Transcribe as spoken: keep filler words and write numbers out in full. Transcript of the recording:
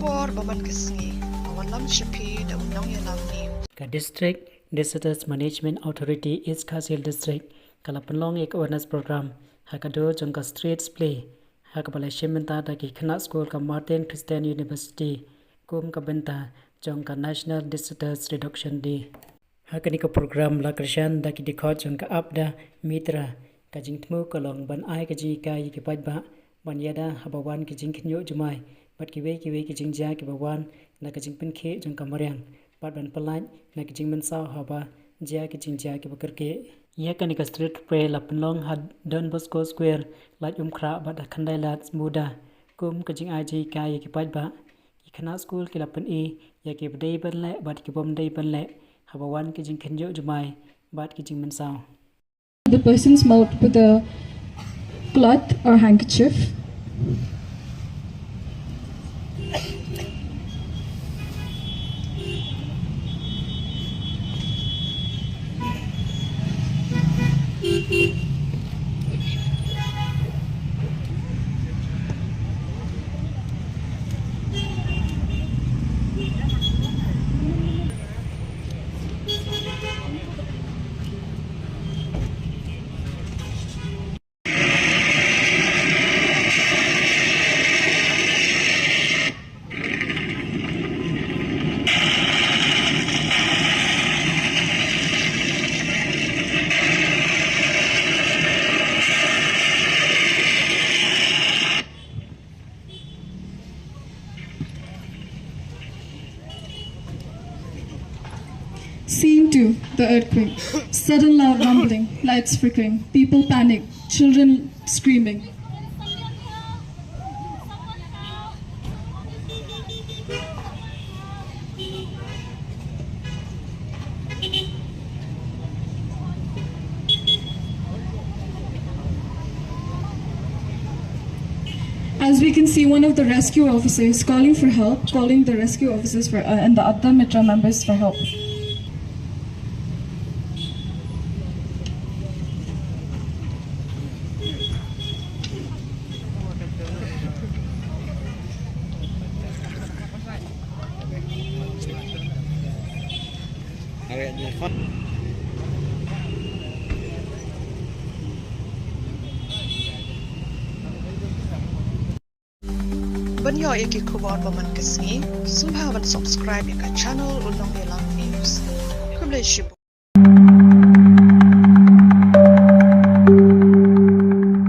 Por ba man ka sngi, ba wan lam sha phi da u nongïalam news. Ka District Disasters Management Authority East Khasi Hills District ka la pynlong ïa ka awareness program ha ka dur jong ka Streets Play ha kaba la shim bynta da ki khynnah skul ka Martin Christian University kum ka bynta jong ka National Disasters Reduction Day. Ha kane ka program la kyrshan da ki dkhot jong ka APDA Mitra. Ka jingthmu ka long ban ai ka jinghikai ïa ki paidbah ban ïada haba wan ki jingkhynñiuh jumai bad kiwei kiwei ki jingjia kiba wan na ka jingpynkhih jong ka mariang bad ban pyllait na ki jingmynsaw haba jia ki jingjia kiba kyrkieh. Ïa kane ka street play la pynlong ha Don Bosco Square, Laitumkhrah bad ha Khyndailad Smuda kum ka jingai jinghikai ïa ki paidbah. Ki khynnah skul ki la pyni ïa kiba dei ban leh bad ki bym dei ban leh haba wan ki jingkhynñiuh jumai bad ki jingmynsaw. The person's mouth with a cloth or handkerchief. Scene two, the earthquake. Sudden loud rumbling, lights flickering, people panic, children screaming. As we can see, one of the rescue officers calling for help, calling the rescue officers for, uh, and the other Mitra members for help. Ban ïoh ïa ki khubor ba man ka sngi, sngewbha ban subscribe ïa ka channel U Nongïalam News. Khublei shibun.